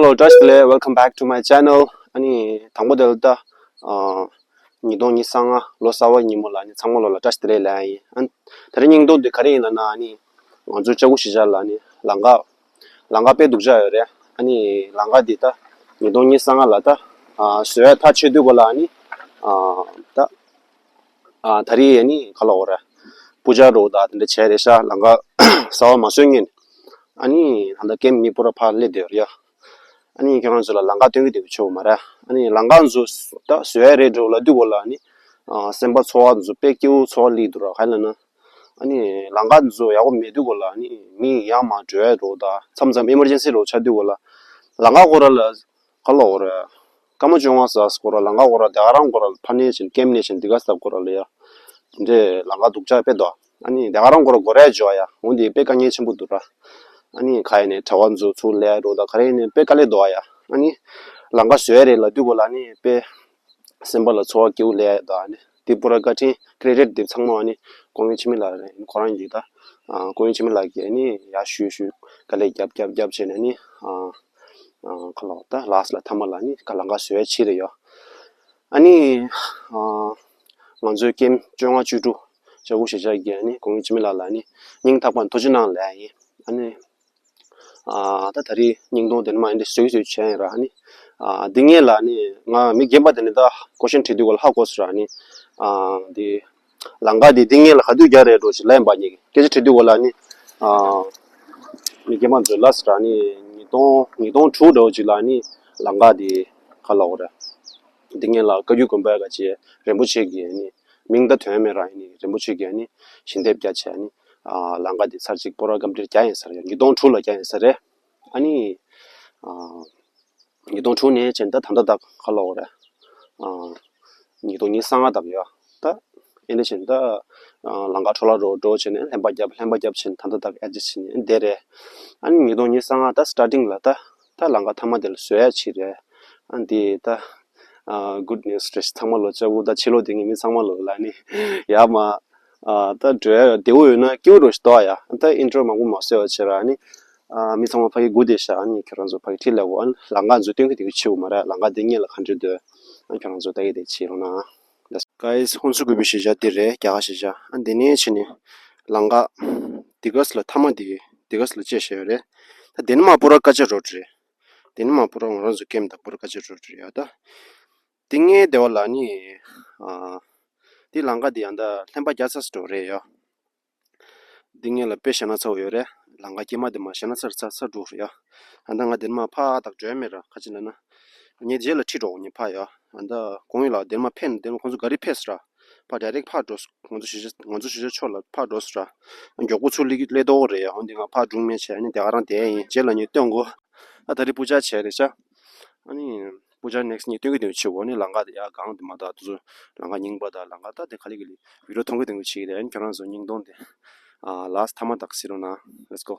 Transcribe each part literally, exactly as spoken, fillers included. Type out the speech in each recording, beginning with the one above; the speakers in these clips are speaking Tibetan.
བཀྲ་ཤིས་བདེ་ལེགས། Welcome back to my channel. ཨ་ནི་དང་པོ་དེ་ལ་ད་ཨ་ཉིས་སྟོང་ཉི་ཤུ་རྩ་ལྔ་ལོ་གསར་པ་ཉིན་མོ་ལ་ཨ་ནི་ཚང་མ་ལོ་ལ་བཀྲ་ཤིས་བདེ་ལེགས་ལབ་ཡ་ཡིན། ཨ་ནི་ད་རེས་སྙིང་སྟོང་འདི་ག་རེ་ཡིན་ལབ་ན། ཨ་ནི་ང་ཚོ་ལྕགས་པོ་གཞིས་ཆགས་ལ་ཨ་ནི་ལམ་ཁ་ལམ་ཁ་དཔེ་སྡུག་ཅག་ཡོད་རེད། ཨ་ནི་ལམ་ཁ་འདི་ད་ཉིས་སྟོང་ཉི་ཤུ་རྩ་ལྔ་ལ་ད་ཨ་བཟོ་ཡ་ཐག་ཆོད་དུས་གོ་ལ། ཨ་ནི་ཨ་ད་ཨ་ད་རེས་ཨ་ནི་ག་ལབ་དགོས་རེད། པུ་ཇ་རོ་ད་དེ་འདྲ་བྱས་རེད་ཤག་ལམ་ཁ་གསར་པ་མ་བཟོས་སྔོན། ཨ་ནི་ད་ལྟ་ཀེམ་མི་པུ་ར་ཕར་སླེབས་བསྡད་ཡོད་རེད་ཡ། ཨ་ནི་ཁྱེད་རང་ཚོ་ལ་ལམ་ཁ་སྟོན་གྱི་བསྡད་པ་ཆོག་མ་རེད། ཨ་ནི་ལམ་ཁ་ཚོ་ད་བཟོ་ཡ་རེད་འགྲོ་ལབ་དུས་གོ་ལ། ཨ་ནི་ཨ་སེམས་པ་ཚོར་བ་ཚོ་དཔེ་སྐྱིད་པོ་ཚོར་བ་སླེབས་འདུག་ར། ག་ལབ་ན། ཨ་ནི་ལམ་ཁ་ཚོ་ཡག་པོ་མེད་དུས་གོ་ལ། ཨ་ནི་མི་ཡར་མར་འགྲོ་ཡ་རོ་ད་མཚམས་མཚམས་ཨི་མར་ཇེན་སི་རོ་ཆགས་དུས་གོ་ལ། ལམ་ཁ་སྐོར་ར་ལ་ག་ལབ་དགོས་རེད། སྐར་མ་བཅོ་ལྔ་ཟ་སྐོར་ར་ལམ་ཁ་སྐོར་ར་དེ་ག་རང་སྐོར་ར་ཕར་ནས་ཕྱིན་ཀེམ་ནས་ཕྱིན་འདི་ག་ས་སྐོར་ར་ལ་ཡ། འདྲེ་ལམ་ཁ་སྡུག་ཅག་དཔེ་འདུག་ཨ་ནི་དེ་ག་རང་སྐོར་ར་སྒོ་ར་འགྲོ་ཡ། འོ་འདི་དཔེ་དཀའ་ངལ་ཆེན་པོ་འདུག་ར། ཨ་ནི་ག་ཡིན་ནས་གྲྭ་པ་ཚོ་ཚུར་སླེབས་རོ་ད་ག་རེ་ཡིན་ནས་དཔེ་དཀའ་ལས་འདུག་ཡ། ཨ་ནི་ལམ་ཁ་བཟོས་རེད་ལབ་དུས་གོ་ལ། ཨ་ནི་དཔེ་སེམས་པ་ལ་ཚོར་བ་སྐྱིད་པོ་སླེབས་ཡ་ད། ཨ་ནི་འདི་པུ་ར་བཀའ་དྲིན་ཀེ་རེ་ཌིཊ་འདི་ཚང་མ་ཨ་ནི་ཀོང་ཡུལ་འཆི་མེད་ལགས་རེད། ཁོ་རང་གིས་ད་ཨ་ཀོང་ཡུལ་འཆི་མེད་ལགས་ཀྱིས་ཨ་ནི་ཡར་ཞུས་ཞུས་དཀའ་ལས་རྒྱབ་རྒྱབ་རྒྱབ་བྱས་ནས་ཨ་ནི་ཨ་ཨ་ཁ་ལོ་ད་ལཱསི་ལ་མཐའ་མ་ལ་ཨ་ནི་ལམ་ཁ་བཟོས་ཕྱིན་རེད་ཡོ། ཨ་ནི་ཨ་ང་ཚོའི་ཀེམ་བཅོ་ལྔ་བཅུ་དྲུག་ལྕགས་པོ་གཞིས་ཆགས་ཀྱི་ཨ་ནི་ཀོང་ཡུལ་འཆི་མེད་ལགས་ལ་ཨ་ནི་སྙིང་ཐག་པ་ནས་ཐུགས་རྗེ་གནང་ལབ་ཡ་ཡིན། ཨ་ནི། ཨ་ད་ད་རེས་སྙིང་སྟོང་དེ་ནི་མ་ཡིན་ཏེ་བཟོས་བཟོས་བྱས་ཡིན་ར། ཨ་ནི་ཨ་འདི་ངས་ལ་ནི་ང་མི་རྒན་པ་དེ་ནི་ད་ཀོ་ཤན་དྲི་དུས་གོ་ལ་ཧ་གོ་སོང་ར། ཨ་ནི་ཨ་འདི་ལམ་ཁ་འདི་འདི་ངས་ལ་ག་དུས་རྒྱག་རེད་འགྲོ་ཞིག་ལན་པ་ཉིད་སྐད་ཆ་དྲི་དུས་གོ་ལ། ཨ་ནི་ཨ་མི་རྒན་པ་ཚོས་ལབ་སོང་ར། ཨ་ནི་ཉིས་སྟོང་ཉིས་སྟོང་དྲུག་འགྲོ་ཅིག་ལ་ཨ་ནི་ལམ་ཁ་འདི་ག་ལབ་དགོས་རེད། འདི་ངས་ལ་བཀའ་བརྒྱུད་དགོན་པའི་ག་ཅེ་རིན་པོ་ཆེ་གིས་ཨ་ནི་མིང་ད་ཐོན་མེད་ར། ཨ་ནི་རིན་པོ་ཆེ་གིས་ཨ་ནི་ཞལ་འདེབས་རྒྱག་བྱས་ཨ་ནི། ཨ་ལམ་ཁ་འདི་ཚར་གཅིག་པོ་ར་སྒམ་ཏིར་རྒྱག་ཡིན་ས་རེད། ཉིས་སྟོང་དྲུག་ལ་རྒྱག་ཡིན་ས་རེད། ཨ་ནི་ཨ་ཉིས་སྟོང་དྲུག་ནས་བྱས་ད་ད་ལྟ་དག་ག་ལབ་དགོས་རེད། ཨ་ཉིས་སྟོང་ཉི་ཤུ་རྩ་ལྔ་དག་ཡོད་ད། ཨེ་འདྲ་བྱས་ད་ཨ་ལམ་ཁ་འཕྲོ་བརླག་འགྲོ་འགྲོ་བྱས་ནས་ལྷན་པ་རྒྱབ་ལྷན་པ་རྒྱབ་བྱས་ནས་ད་ལྟ་དག་ཨེ་ཌི་ཇསཊ་བྱས་ནས་བསྡད་རེད། ཨ་ནི་ཉིས་སྟོང་ཉི་ཤུ་རྩ་ལྔ་ད་སི་ཊར་ཊིང་ལ་ད་ད་ལམ་ཁ་མཐའ་མ་དེ་ལ་བཟོ་ཡ་ཕྱིན་རེད། ཨ་འདི་ད་ཨ་གུཌ་ནིའུ་སི་རེད། ཚང་མ་ལོ་ལྕགས་པོ་ད་ཕྱི་ལོགས་དེ་ངས་མི་ཚང་མ་ལོ་ལ་ནི་ཡར་མར་ཨ་ད་འགྲོ་ཡ་བདེ་པོ་ཡོད་ན་སྐྱིད་པོ་འགྲོ་ཞིག་འདུག་ཡ། ཨ་ད་ཨིན་ཊོ་མང་པོ་མ་བཟོས་པ་བྱས་ར། ཨ་ནི་ཨ་མི་ཚང་མ་ཕ་གི་སྒུག་བསྡད་ཤག་ཨ་ནི་ཁྱེད་རང་ཚོ་ཕ་གི་ཁྲིད་ལས་གོ། ཨ་ནི་ལམ་ཁ་ཚོ་སྟོན་གི་དེ་གི་ཕྱིའུ་མ་རེད། ལམ་ཁ་དེ་སྔོན་ལ་ག་འདྲ་འདུག་ཨ་ཁྱེད་རང་ཚོ་ལྟ་གི་དེ་ཕྱིར་ཡོང་ན། Guys, ཧུན་སུར་དགོན་པའི་གཞིས་ཆགས་འདི་རེད། རྒྱ་གར་གཞིས་ཆགས། ཨ་འདི་ནས་ཕྱིན་ནས་ལམ་ཁ་འདི་ག་ས་ལ་མཐའ་མ་འདི་འདི་ག་ས་ལ་བཅད་བཞག་ཡོད་རེད། ད་འདི་ནི་མ་པུ་ར་ཀ་ཅ་རོཌ་རེད། འདི་ནི་མ་པུ་ར་ང་རང་ཚོ་ཀེམ་དང་པུ་ར་ཀ་ཅ་རོཌ་རེད་ཡ། ད་འདི་ངའི་སྡེ་བ་ལ་ནི་ཨ་འདི་ལམ་ཁ་འདི་ཡང་ད་ལྷན་པ་རྒྱག་ས་སུ་འགྲོ་རེད་ཡ། འདི་ངེད་ལ་དཔེ་ཞེ་ན་ཚ་བོ་ཡོད་རེད། ལམ་ཁ་དཀྱིལ་མ་དེ་མ་ཞེ་ན་ཚ་ཚ་ཚ་འགྲོ་རེད་ཡ། ཨ་ད་ང་དེ་ནས་མ་ཕར་དག་འགྲོ་ཡ་མེད་ར། ཁ་ཅིག་ལབ་ན་ངས་རྗེས་ལ་ཁྲིད་འགྲོ་ངས་ཕར་ཡ། ཨ་ད་ཁོང་ཡིན་ལ་དེ་ནས་མ་ཕེབས་ན་དེ་ནས་ཁོང་ཚོ་ག་རེ་ཕེབས་སོང་ར། ཕར་ཌའི་རེག་ཕར་འགྲོ་སོང་། ང་ཚོ་གཞིས་ཆགས་ང་ཚོ་གཞིས་ཆགས་ཕྱོགས་ལ་ཕར་འགྲོ་སོང་ར། མགྱོགས་པོ་ཚུར་སླེབས་སླེབས་དོ་རེད་ཡ། འོན་ཏེ་ང་ཕར་སྒྲུང་མེད་བྱས་ཨ་ནི་དེ་ག་རང་བསྡད་ཡིན། རྗེས་ལ་ངས་སྟོན་དགོ། ཨ་ད་རེས་པུ་ཇ་བྱས་རེད་ཤག་ཨ་ནི། པུ་ཇ་ནེག་སི་ཊི་ངས་སྟོན་གི་སྟོན་གི་བྱེད་དགོས་ནི། ལམ་ཁ་དེ་ཡར་སྒང་དེ་མ་གཏོགས་དེ་ཚོ་ལམ་ཁ་རྙིང་པ་དང་ལམ་ཁ་ད་དེ་ག་ལེ་ག་ལེ་བི་ཌི་ཡོ་མཐོང་གི་སྟོན་གི་བྱེད་ཀྱི་རེད། ཁྱོད་རང་ཚོ་སྙིང་སྟོང་དེ་ཨ་ལཱསི་མཐའ་མ་དག་ཟེར་རོགས་གནང་། Let's go.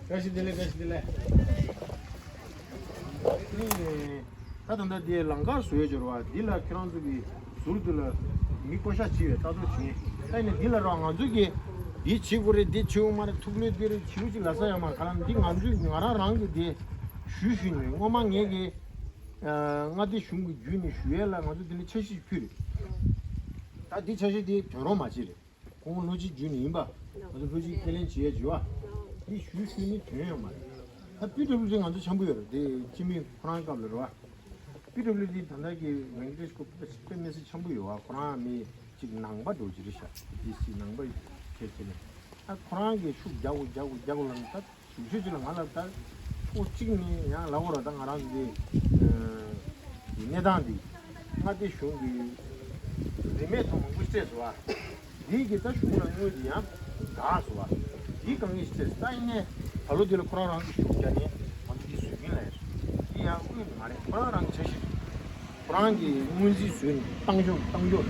བཀྲ་ཤིས་བདེ་ལེགས། བཀྲ་ཤིས་བདེ་ལེགས། ད་ད་ལྟ་འདི་ལམ་ཁ་བཟོ་ཡས་འབྱོར་བ་འདི་ལ་ཁྱེད་རང་ཚོ་གི་ཟུར་དུ་ལ་མི་བསྐོ་བཞག་བྱས་ཡོད། ལྟ་རྟོག་བྱེད་མཁན། ད་ནི་འདི་ལ་རོགས་ང་ཚོ་གི་འདི་བྱེད་དགོས་རེད། འདི་བྱེད་དགོས་མ་རེད། ཐུགས་ལས་འདི་རེད། བྱེད་དགོས་ཅིག་ལབ་ས་ཡོད་མ་རེད། ག་ལ་འདི་ང་ཚོས་ང་རང་རང་གི་འདི་ཞུ་ཞུ་ནས་སྔོན་མ་ངས་གི་མངའ་སྡེ་གཞུང་གི་བརྒྱུད་ནས་ཞུ་ཡས་ལ་ང་ཚོ་འདི་ནས་འཆར་གཞི་ཕུལ་རེད། ད་འདི་འཆར་གཞི་འདི་དོན་རོགས་མ་བྱེད་རེད། ཁོང་ལོ་གཅིག་བརྒྱུད་ནས་ཡིན་པ། ང་ཚོ་ལྷོ་སྤྱི་ཁས་ལེན་བྱེད་ཡ་བྱེད་པ། འདི་ཞུ་ཞུ་ནི་དོན་ཡོད་མ་རེད། ད་པི་ཌབ་ལིའུ་ཌི་ང་ཚོ་འཆམ་པོ་ཡོད་རེད། དེ་སྤྱི་མི་ཁོ་རང་སྐབས་ལ་རེད་བ། པི་ཌབ་ལིའུ་ཌི་ད་ལྟ་གི་ཝེང་ཀྲེཤ་ཁོ་དཔེ་མི་སྲིད་འཆམ་པོ་ཡོད་བ། ཁོ་རང་མི་གཅིག་ནང་པ་འགྲོ་གི་རེད་ཤག་ཌི་སི་ནང་པ་ཁས་ཁས་ལེན། ད་ཁོ་རང་གིས་ཤུགས་རྒྱག་དགོས་རྒྱག་དགོས་རྒྱག་དགོས་ལབ་ནས་ད། ཞུ་ཞུ་ཅིག་ལ་ང་ལ་ད་ཕྱོགས་གཅིག་ནས་ཡང་ལབ་དགོས་ར། ད་ང་རང་ཚོ་འདི་གནས་སྟངས་འདི་མངའ་སྡེ་གཞུང་གི་རིན་མེད་ཐོག་མང་པོ་སྤྲད་སོང་བ། འདི་གི་ད་གཞུང་ལ་དངུལ་འདི་ཡང་འགག་སོང་བ། འདི་དཀའ་ངལ་ཞིག་སྤྲད་སོང་། ད་ཡིན་ནའི་ད་ལོ་འདི་ལ་ཁོ་རང་རང་གི་ཤུགས་རྒྱག་ནས་ང་ཚོ་འདི་བཟོས་ཀྱིན་ལ་ཡ། འདི་ཡང་དངུལ་མ་རེད། ཁོ་རང་རང་གི་འཆར་གཞི་རེད། ཁོ་རང་གིས་སྔོན་རྩིས་བཟོས་ནས་བཏང་ཞོག་བཏང་ཞོག་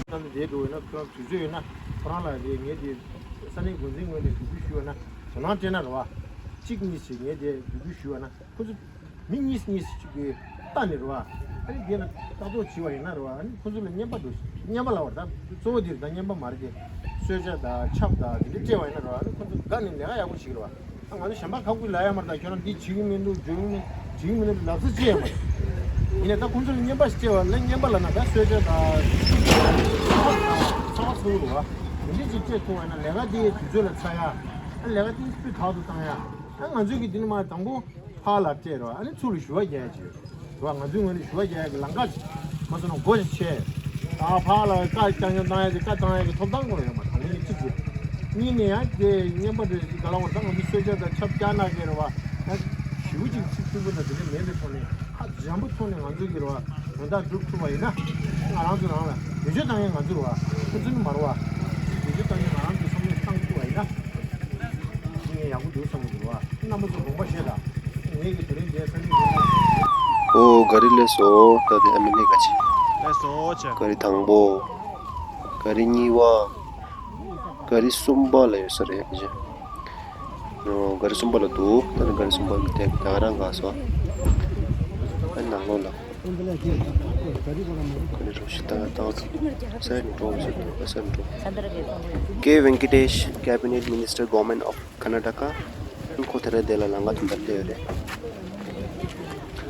ད་ནི་དེ་འགྲོ་ཡོད་ན་ཁོ་རང་དུས་ཚོད་ཡོད་ན་ཁོ་རང་ལ་རེད། ངས་དེ་ས་གནས་འགོ་འཛིན་ངོས་ནས་འབོད་སྐུལ་ཞུས་ཡོད་ན་དོ་སྣང་སྤྲད་ན་རེད་བ། གཅིག་གཉིས་ཞིག་ངས་དེ་འབོད་སྐུལ་ཞུས་ཡོད་ན་ཁོ་ཚོ་མི་གཉིས་གཉིས་ཤིག་གིས་ལྟ་ནས་རེད་བ། ཨ་ནི་དེ་ལ་ལྟ་རྟོག་བྱས་པ་ཡིན་ན་རེད་བ། ཨ་ནི་ཁོ་ཚོ་ལ་རྔན་པ་འགྲོ་ཞིག་རྔན་པ་ལབ་པ་རེད། ད་གཙོ་བོ་དེ་རེད། ད་རྔན་པ་མ་རེད་དེ། གསོལ་ཇ་དང་ཆབ་དང་དེ་འདྲ་སྤྲད་པ་ཡིན་ན་རོ། ཨ་ནི་ཁོ་ཚོ་དགའ་ནས་ལས་ཀ་ཡག་པོ་བྱེད་ཀྱི་རེད་བ། ཨ་ང་ཚོ་གཞན་པ་ཁ་ཁུ་ལབ་ཡ་མ་རེད། ད་ཁྱོད་རང་འདི་བྱེད་ཀྱི་མི་འདུག་འཇོན་གྱི་མི་འཇོན་གྱི་མི་འདུག་ལབ་ས་ཅི་ཡང་མ་རེད། ཡིན་ནའི་ད་ཁོང་ཚོ་ལ་རྔན་པ་ཞིག་སྤྲད་པ་ལ། རྔན་པ་ལབ་ན་ད་གསོལ་ཇ་དང་ཚ་བ་ཚ་བ་ཚུགས་རུ་བ་དེ་འདྲ་ཅིག་སྤྲད་ཐུབ་པ་ཡིན་ན། ལས་ཀ་འདི་དུས་ཚོད་ལ་ཚར་ཡ། ཨ་ལས་ཀ་འདི་སྤུས་དག་ཏུ་བཏང་ཡ། ཨ་ང་ཚོའི་གི་འདི་ནི་མ་དང་པོ་ཕར་ལ་སྤྲད་རོགས། ཨ་ནི་ཚུར་ལ་ཞུ་བ་རྒྱག་ཡ་ཅིག་ཡོད་རོགས། ང་ཚོའི་ངོས་ནས་ཞུ་བ་རྒྱག་ཡ་གི་ལམ་ཁ་ཅིག་མ་སོང་ན་སྒོ་ཞིག་ཕྱེ། ད་ཕར་ལ་བཀའ་རྐྱང་རྐྱང་བཏང་ཡ་ཅིག་བཀའ་བཏང་ཡ་གི་ཐོབ་ཐང་སྐོར་ཡོད་མ་རེད། ད་ངོས་ནས་གཅིག་བྱས། གཉིས་ནས་ཡང་དེ་རྔན་པ་རེ་ཞིག་ག་ལ་བར་ད་ང་ཚོ་གསོལ་ཇ་དང་ཆབ་བསྐྱར་གནང་གི་རེད་བ། ད་ཞེ་པོ་ཅིག་ཚིག་ཚིག་པོ་དང་དེ་འདྲ་མེད་པའི་ཐོག་ནས་ཁ་འཇམ་པོ་ཐོག་ནས་ང་ཚོ་གི་རེད་བ་དོན་དག་སྒྲུབ་ཐུབ་པ་ཡིན་ན། ང་རང་ཚོ་རང་ལ་བེད་སྤྱོད་བཏང་མཁན་ང་ཚོ་རེད་བ། ཁོ་ཚོ་ནི་མ་རེད་བ། བེད་སྤྱོད་བཏང་མཁན་ང་རང་ཚོ་བསམ་བློ་བཏང་ཐུབ་པ་ཡིན་ན། ངས་ཡག་པོ་འདུག་བསམ་གྱི་འདུག་བ། རྣམ་པ་ཚོ་དགོངས་པ་བཞེས་དང་། ངེད་ཀྱི་དེ་རིང་འདིར་ས་འདི་ཡོད། ཨོ་ག་རི་སླེབས་སོང་། ད་དེ་ཨ་མི་ལི་ག་ཅི། སླེབས་སོང་ཆེ། ག་རི་དང་པོ། ག་རི་གཉིས་པ། ག་རི་གསུམ་པ་ལ་ཡོད་ས་རེད་ཕལ་ཆེར། ཨོ་ག་རི་གསུམ་པ་ལ་འདུག་ད་ནི་ག་རི་གསུམ་པ་དེ་ད་ག་རང་ག་སོང་། ཨ་ནང་ལོགས་ལ། ག་རི་རོ་ཞིག་ད་ད་ས་ཡ་འགྲོ་ས་འགྲོ་ས་འགྲོ། K Venkatesh, Cabinet Minister, Government of Karnataka. ཁོ་དེ་རིང་དེ་ལ་ལམ་ཁ་དོན་དག་སླེབས་ཡོད་རེད།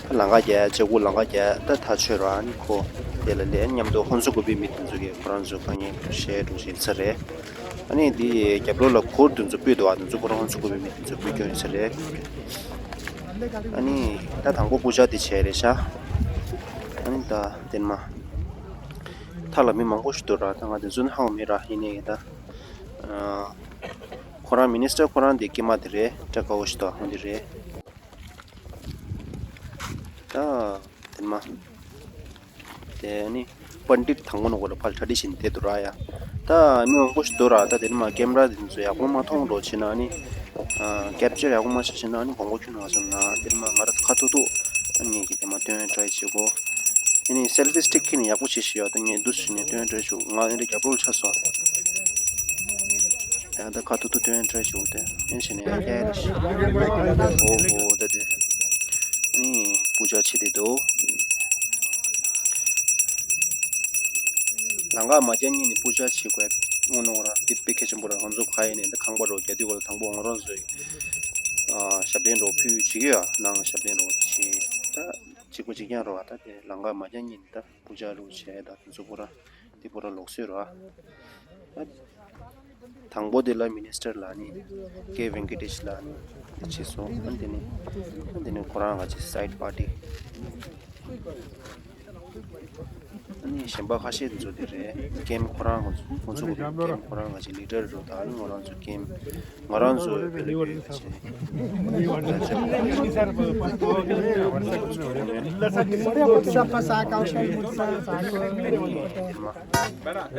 ད་ལམ་ཁ་རྒྱག་ཡ་ལྕགས་སྒོ་ལམ་ཁ་རྒྱག་ཡ་ད་ཐག་ཆོད་ར། ཨ་ནི་ཁོ་དེ་ལ་སླེབས། མཉམ་དུ་ཧོན་སུར་གུ་པི་མི་དེ་ཚོ་གིས་ཁོ་རང་ཚོ་དཀའ་ངལ་བཤད་འགྲོ་བཞིན་ས་རེད། ཨ་ནི་དེ་རྒྱབ་ལོགས་ལ་གུར་དེ་ཚོ་སྤོས་འདུག་བ། དེ་ཚོ་ཁོ་རང་ཧོན་སུར་གུ་པི་མི་དེ་ཚོ་སྤོས་སྐྱོན་ཡོད་ས་རེད། ཨ་ནི་ད་དང་པོ་པུ་ཇ་དེ་བྱས་རེད་ཤག་ཨ་ནི་ད་དེ་ནས་མར་ཐག་ལ་མི་མང་པོ་ཞིག་འདུག་ར། ད་ང་དེ་ཚོ་ནི་ཧ་གོ་མེད་ར། ཡིན་ནའི་ད། ཁོ་རང་མི་ནི་སི་ཊར་ཁོ་རང་དེ་སྐྱེས་མ་དེ་རེད། ཀྲ་ཀའོ་ཞི་ཏོ་ཧོན་དེ་རེད། ད་དེ་མ་དེ་ནི་པན་ཌིད་དང་པོ་ནོ་གོ་ལ་ཕར་གྲ་སྒྲིག་བྱེད་བསྡད་འདུག་ར་ཡ། ད་མི་མང་པོ་ཞིག་འདུག་ར། ད་དེ་ནི་མ་ཀེམ་ར་དེ་ཚོ་ཡག་པོ་མ་མཐོང་འགྲོ་བྱེད་ན་ནི། ཀེབ་ཅར་ཡག་པོ་མ་བྱེད་བྱེད་ན་ནི་དགོངས་པ་ཁྱོད་ནང་བསམ་ན་དེ་ནི་མ་ང་ར་ཁ་ཐུག་ཐུག་ངེད་ཀྱི་དེ་མ་སྟོན་ཊ་རའི་བྱེད་དགོས། དེ་ནི་སེལ་ཕི་སི་ཊིག་ཁྱེར་ནས་ཡག་པོ་བྱེད་ཤེས་ཡོད། ད་ངས་འདུག་སེ་བྱས་ནས་སྟོན་ཊ་རའི་བྱེད། ང་ཨེ་འདྲ་རྒྱབ་ལོགས་ཆགས་སོང་། ཡང་ད་ཁ་ཐུག་ཐུག་སྟོན་ཊ་རའི་བྱེད་དེ་ཨེ་བྱས་ནས་ཡང་རྒྱག་ཡ་རེད་ཤག་ཨོ་ཧོ་ད་དེ་ནི་པུ་ཇ་བྱེད་བསྡད་འདུག་ལམ་ཁ་མ་རྒྱག་སྔོན་ནས་པུ་ཇ་བྱེད་དགོས་དངོས་གནས་ར། འདི་དཔེ་གལ་ཆེན་པོ་ར། ང་ཚོ་ག་ཡིན་ནའི་ད་ཁང་པ་རོགས་རྒྱག་དུས་སྐབས་ལ་དང་པོ་ང་རང་ཚོའི་ཨ་ཞབས་བརྟན་རོགས་ཕུལ་བྱེད་ཀྱི་ཡོད། ནང་ཞབས་བརྟན་རོགས་བྱེད། ད་གཅིག་པ་གཅིག་རྐྱང་རོགས། ད་དེ་ལམ་ཁ་མ་རྒྱག་སྔོན་ནས་ད་པུ་ཇ་རོགས་བྱས། ད་དེ་ཚོ་པུ་ར་འདི་པུ་ར་ལུགས་སྲོལ་ར། ད་དང་པོ་དེ་ལ་མི་ནི་སི་ཊར་ལ་ནི་ཀེ་ཝེང་ཀེ་ཏེཤ་ལ་ནི་དེ་བྱས་སོང་། ཨ་ནི་དེ་ནི་ཨ་ནི་དེ་ནི་ཁོ་རང་ག་ཅིག་སའིཌ་པར་ཊི། ཨ་ནི་གཞན་པ་ཁ་ཤས་དེ་ཚོ་དེ་རེད། ཀེམ་ཁོ་རང་ང་ཚོ་ཁོང་ཚོ་གི་ཀེམ་ཁོ་རང་ང་ཚོ་ལི་ཌར་རོ། ད་ཨ་ནི་ང་རང་ཚོ་ཀེམ་ང་རང་ཚོ་བེ་ལི་ཝི་ཆེ།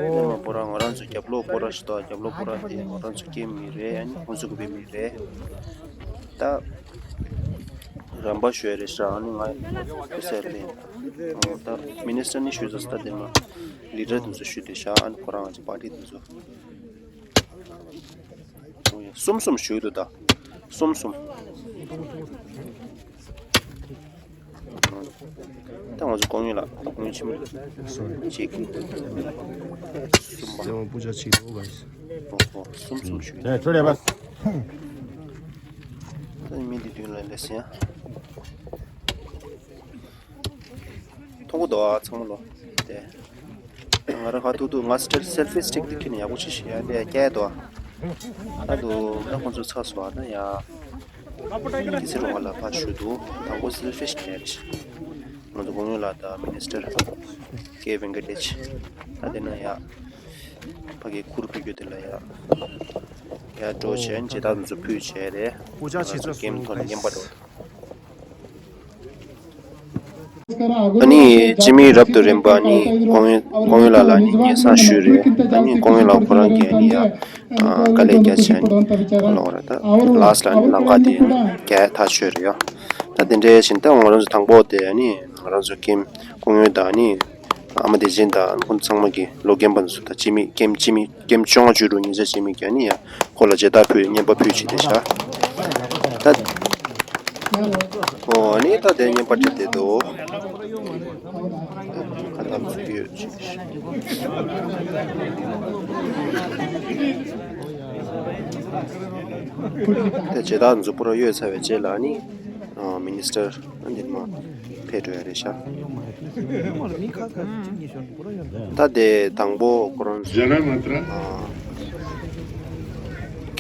ཨོ་མ་པོ་ར་ང་རང་ཚོ་རྒྱབ་ལོགས་པོ་ར་ཞིག་ད། རྒྱབ་ལོགས་པོ་ར་དེ་ང་རང་ཚོ་ཀེམ་མི་རེད། ཨ་ནི་ཁོང་ཚོ་གི་བེ་མི་རེད། ད་རམ་པ་ཞུ་ཡ་རེད་ཤག་ཨ་ནི་ང་ཨོ་ཕི་སར་དེ། ཨོ་ད་མི་ནི་སི་ཊར་ནི་ཞུས་ཚར་སོང་། ད་དེ་མ་ལི་ཌར་དེ་ཚོ་ཞུས་བསྡད་ཤག་ཨ་ནི་ཁོ་རང་ང་ཚོ་པར་ཊི་དེ་ཚོ། ཨོ་ཡ་གསུམ་གསུམ་ཞུས་འདུག་ད་གསུམ་གསུམ། ད་ང་ཚོ་ཀོང་ཡུལ་ལ་ཀོང་ཡུལ་ཆེན་མོ་གཅིག་གསུམ་པ། ལེའོ་པུ་ཇ་ཆེ་འདུག་ག་ཨོ་ཧོ་གསུམ་གསུམ་ཞུས། ད་མི་འདི་མདུན་ལ་སླེབས་ཟིན་ཡ། མཐོང་གི་འདུག་ཨ་ཚང་མ་ལོ། དེ། ང་རང་ཁ་ཐུག་ཐུག་ང་སི་ཊར་སེལ་ཕི་སི་ཊིག་དེ་ཁྱེར་ནས་ཡག་པོ་ཞིག་ཞིག་ཡ་དེ་སྐྱེལ་འདུག་ཨ་དུ་ད་ཁོང་ཚོ་ཚགས་སོང་ཨ་ད་ཡ། དེ་ཚེ་རུ་ང་ལ་ཕར་ཞུ་འདུག་དང་པོ་སེལ་ཕི་སི་ཊིག་རེད། ང་ཚོ་ཀོང་ཡུལ་ལ་ད་མི་ནི་སི་ཊར་ཀེ་ཝེང་ཀེ་ཏེཤ། ད་དེ་ན་ཡ། ཕ་གི་ཁུར་ཕུལ་རྒྱུ་དེ་ལ་ཡ། ཡ་འགྲོ་བྱས་ཇི་ལྟར་ང་ཚོ་ཕུལ་བྱས་རེད། པུ་ཇ་བྱེད་ཚར་སོང་། ཀེམ་ཐོག་ནས་རྔན་པ་འགྲོ། ཨ་ནི་སྤྱི་མི་རབ་ཏུ་རིམ་པ་ནི་ཀོང་ཡུལ་ཀོང་ཡུལ་ལགས་ལ་ནི་སྙན་སེང་ཞུས་རེད། ཨ་ནི་ཀོང་ཡུལ་ལགས་ཁོ་རང་གིས་ནི་ཡ་དཀའ་ལས་རྒྱག་བྱས་ནི་ལོག་རེད། ད་ལཱསི་ལ་ནི་ལམ་ཁ་དེ་རྒྱག་ཐག་ཆོད་རེད་ཡ། ད་དེ་འདྲའི་བཞིན་ད་ང་རང་ཚོ་དང་པོ་དེ་ནི་ང་རང་ཚོ་ཀེམ་ཀོང་ཡུལ་དང་ནི་ཨ་མ་བདེ་ཆེན་དང་ཁོང་ཚང་མ་གི་ལོ་རྒན་པ་ཚོ་ད་སྤྱི་མི་ཀེམ་སྤྱི་མི། ཀེམ་བཅོ་ལྔ་བཅུ་དྲུག་ཉིན་ཆ་སྤྱི་མི་གྱ་ནི་ཡ་ཁོ་ལ་མཇལ་དར་ཕུལ་རྔན་པ་ཕུལ་བྱས་ཏེ་བཞག་ད་ཨོ་ནི་ད་དེ་རྔན་པ་སྤྲད་དེ་འདུག་ད་ ཚུགས་ཀྱི་ཡོད་ཅེས། དེ་རྗེས་ད་མཛུབ་པོ་ར་གཡོལ་ཚར་བའི་རྗེས་ལ་ནི་ཨ་མི་ནི་སི་ཊར་འདི་མ་ཕེབས་འགྲོ་ཡ་རེད་ཤག་ད་དེ་དང་པོ་ཁོ་རང་ཚོ་ཨ་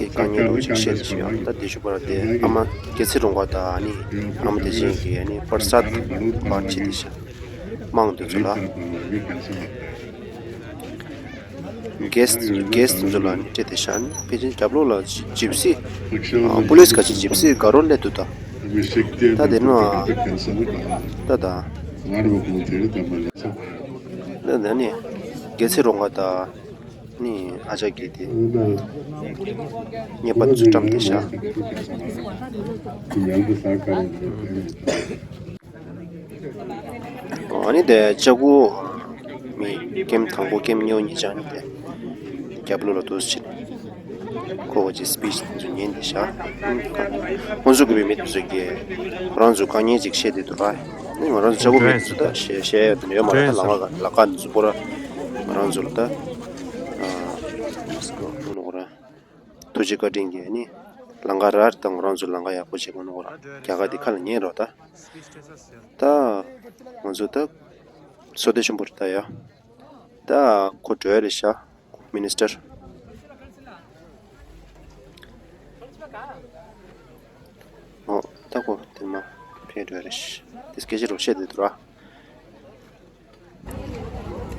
དཀའ་ངལ་འདྲ་ཅིག་བཤད་དེ་ཤག་ད་དེ་ཤུ་པར་དེ་ཨ་མ་སྒལ་ཚིགས་རོང་པ་དང་ཨ་ནི་ཨ་མ་བདེ་ཆེན་གྱིས་ཨ་ནི་པར་སཱད་པར་བྱེད་དེ་ཤག་དམངས་དེ་ཚོ་ལ། གེ་སི་གེ་སི་དེ་ཚོ་ལ་ནི་སྤྲད་དེ་ཤག་ནི་ཕལ་ཆེར་རྒྱབ་ལོགས་ལ་ཇི་སི་པི་ཨ་པུ་ལིས་ག་ཅིག་ཇི་སི་པི་དགའ་རོགས་སླེབས་འདུག་ད། ད་དེ་ནོ་ད་ད་ད་ད་ནི་སྒལ་ཚིགས་རོང་པ་ད་ནི་ཨ་ཅག་གིས་དེ་བརྙན་པར་ཚུར་བཀྲམ་སྟེ་བཞག་ཨ་ནི་དེ་ལྕགས་ཁུ་མི་ཀེམ་དང་པོ་ཀེམ་གཉིས་པ་གཉིས་ཆ་ནི་དེ་རྒྱབ་ལོགས་ལ་འདུག་སེ་བྱས་ནས་ཁོ་བོ་ཅིག་སི་པི་ཆི་དེ་ཚོ་ཉན་དེ་བཞག་ཁོང་ཚོ་གི་བའི་མི་དེ་ཚོ་གིས་ཁོ་རང་ཚོ་དཀའ་ངལ་ཅིག་བཤད་དེ་འདུག་ར། ནི་ང་རང་ཚོ་ལྕགས་ཁུ་མི་དེ་ཚོ་ད་བཤད་བཤད་ཡ་དེ་འདྲ་ཡོད་མ་རེད། ད་ལམ་ཁ་ལམ་ཁ་འདི་ཚོ་པོ་ར་ང་རང་ཚོ་ལ་ད་ཨ་མ་སི་ཀ་ཨོ་ནོ་ཁོ་ར། ཐུགས་རྗེ་བཀའ་དྲིན་གྱིས་ནི་ལམ་ཁ་ར་དང་ང་རང་ཚོ་ལམ་ཁ་ཡག་པོ་བྱེད་དགོས་ནོ་ར། རྒྱ་གར་འདི་ཁ་ལ་ཉན་རོགས་ད། ད་ང་ཚོ་ད་བསོད་བདེ་ཆེན་པོ་རེད་ད་ཡ། ད་ཁོ་འགྲོ་ཡ་རེད་ཤག་མི་ནི་སི་ཊར། ཨོ་ད་ཁོ་དེ་མ་ཕེབས་འགྲོ་ཡ་རེད་ཤག་དེ་སྐད་ཆ་རོགས་བཤད་དེ་འདུག་ར།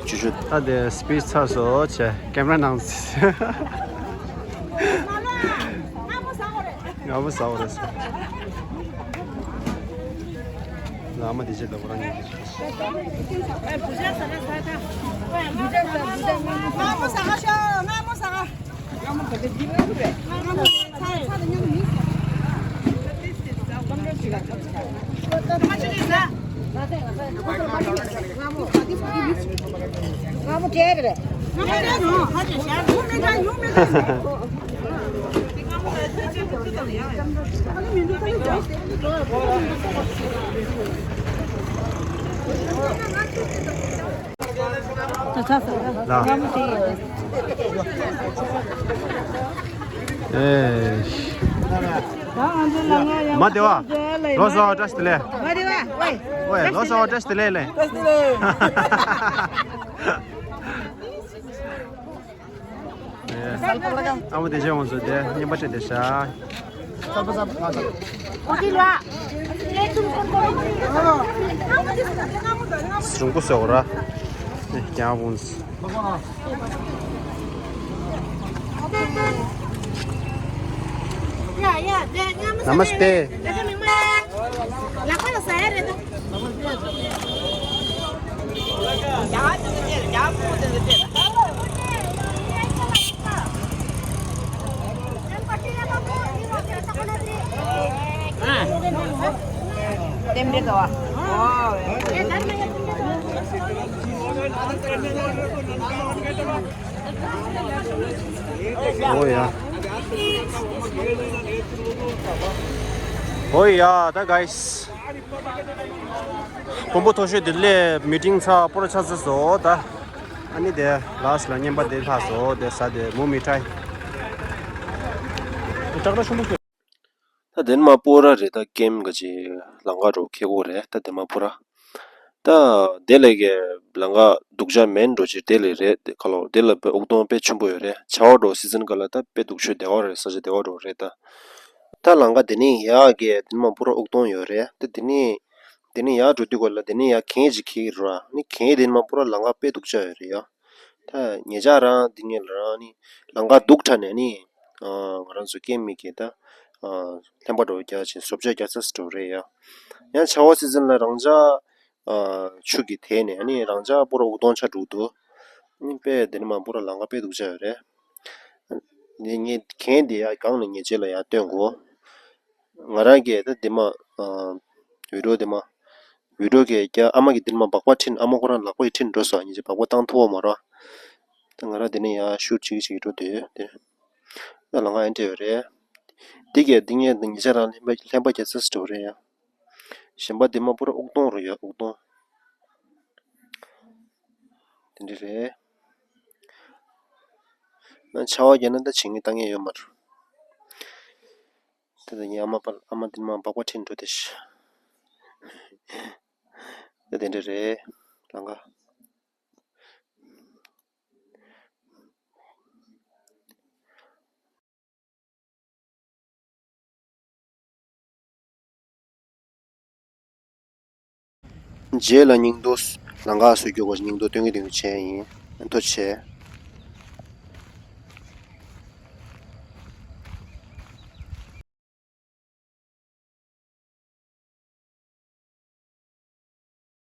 ཆུ་ཆུ། ད་དེ་སི་པི་ཆི་ཚར་སོང་བྱས་ཀེམ་ར་ནང་ང་མོ་ཟ་བ་རེད་སོང་། ལ་མ་དེ་བྱས་ད་ཁོ་རང་ཉིད་དེ་བྱས། ང་མོ་ཟ་ག་ཤོག་ང་མོ་ཟ་ག་ལ། ཨེ། མ་བདེ་བ། ལོ་གསར་བ་བཀྲ་ཤིས་བདེ་ལེགས། མ་བདེ་བ། ཝེ། ཝེ། ལོ་གསར་བ་བཀྲ་ཤིས་བདེ་ལེགས་ལེ། བཀྲ་ཤིས་བདེ་ལེགས། ཨ་མ་བདེ་ཆེན་ང་ཚོ་དེ་བརྙན་པར་སྤྲད་དེ་ཤག་སྲུང་སྐུ་ཟེར་བ་ར། ནི་རྒྱང་བུང་། ནམ་སྟེ། ཨོ་ཡ། ཨོ་ཡ། ད་གཱས། དཔོན་པོ་མཐོ་ཤོས་དེ་ལས་མི་ཊིང་ཚར་པོ་ར་ཆགས་ཚར་སོང་ད། ཨ་ནི་དེ་ལཱསི་ལ་བརྙན་པར་དེ་ལྷག་སོང་དེ་ཟ་དེ་མུ་མི་ཊའི། ཏག་ཏག་ཆུང་པོ་ཤོད། ད་དེ་ནས་མར་སྤོ་ར་རེད། ད་ཀེམ་ག་ཅིག་ལམ་ཁ་རུ་ཁེལ་གོ་རེད། ད་དེ་མར་སྤོ་ར། ད་དེ་ལས་ཀའི་ལམ་ཁ་སྡུག་ཅག་མེད་འགྲོ་ཅིག་དེ་ལས་རེད། དེ་ཁ་ལོ་དེ་ལ་དཔེ་དབུགས་གཏོང་དཔེ་ཆེན་པོ་ཡོད་རེད། ཆར་པ་འགྲོ་སི་ཛན་ག་ལ་ད་དཔེ་སྡུག་ཤོས་བདེ་བ་རེད། ས་ཆ་བདེ་བ་འགྲོ་རེད་ད། ད་ལམ་ཁ་དེ་ནས་ཡར་གི་དེ་ནས་མར་སྤོ་ར་དབུགས་གཏོང་ཡོད་རེད། ད་དེ་ནས་དེ་ནས་ཡར་འགྲོ་དུས་ག་ལ་དེ་ནས་ཡར་གྱེན་ཅིག་ཁེལ་གི་རེད་བ། ནི་གྱེན་དེ་ནས་མར་སྤོ་ར་ལམ་ཁ་དཔེ་སྡུག་ཅག་ཡོད་རེད་ཡ། ད་ཉེ་ཆར་རང་འདི་ངེད་ལ་རང་ནི་ལམ་ཁ་སྡུག་དྲགས་ནས་ནི་ང་རང་ཚོ་སྐྱེ་དམན་གྱི་ད་ལྷན་པ་འགྲོ་རྒྱག་ཅིང་བཟོ་བཅོས་རྒྱག་ས་སུ་འགྲོ་རེད་ཡ། ཡང་ཆར་པ་སི་ཛན་ལ་རང་འཇགས་ཆུ་གི་ཐད་ནས་ནི་རང་འཇགས་སྤོ་ར་དབུགས་གཏོང་ཆ་འགྲོ་འདུག་ནི་དཔེ་འདི་ནི་མ་སྤོ་ར་ལམ་ཁ་དཔེ་སྡུག་ཅག་ཡོད་རེད། ནི་ངས་གྱེན་འདི་ཡ་སྒང་ནས་ཉེ་ཆར་ལ་ཡ་སྟོན་གོ། ང་རང་གིས་ད་འདི་མ་ཨ་བི་ཌིའོ་འདི་མ་བི་ཌིའོ་གི་རྒྱ་ཨ་མ་གིས་འདི་མ་སྦག་སྦག་ཁྲིད། ཨ་མ་ཁོ་རང་ལག་པ་ཡིས་ཁྲིད་འགྲོ་སོང་། ཉིན་ཅིག་སྦག་སྦག་བཏང་ཐུབ་པ་མ་རེད། ད་ང་རང་འདི་ནས་ཡར་ཤུར་བྱེད་ཀྱི་བྱེད་ཀྱི་འགྲོ་འདོད་དེ། ད་ལམ་ཁ་ཨེ་འདྲ་ཡོད་རེད། འདི་གས་འདི་ངས་འདི་ཉེ་ཆར་རང་ལྷན་པ་ལྷན་པ་རྒྱག་ས་སུ་འགྲོ་རེད་ཡ། གཞན་པ་འདི་མ་སྤོ་ར་དབུགས་གཏོང་རུ་ཡ་དབུགས་གཏོང་། དེ་འདྲ་རེད། ང་ཆར་པ་བརྒྱབ་ན་ད་བྱེད་ངེས་བཏང་ངེས་ཡོད་མ་རེད། དེ་ད་ངའི་ཨ་མ་པ་ཨ་མ་དེ་མ་སྦག་སྦག་ཁྲིད་འགྲོ་དེ་ཤི། དེ་དེ་འདྲ་རེད། ལང་ཀ། རྗེས་ལ་སྙིང་དོ། ལང་ཀ་བཟོ་རྒྱུ་སྐོར་སྙིང་དོ་སྟོན་གི་སྟོན་གི་བྱས་ཡིན། ཐུགས་རྗེ་ཆེ།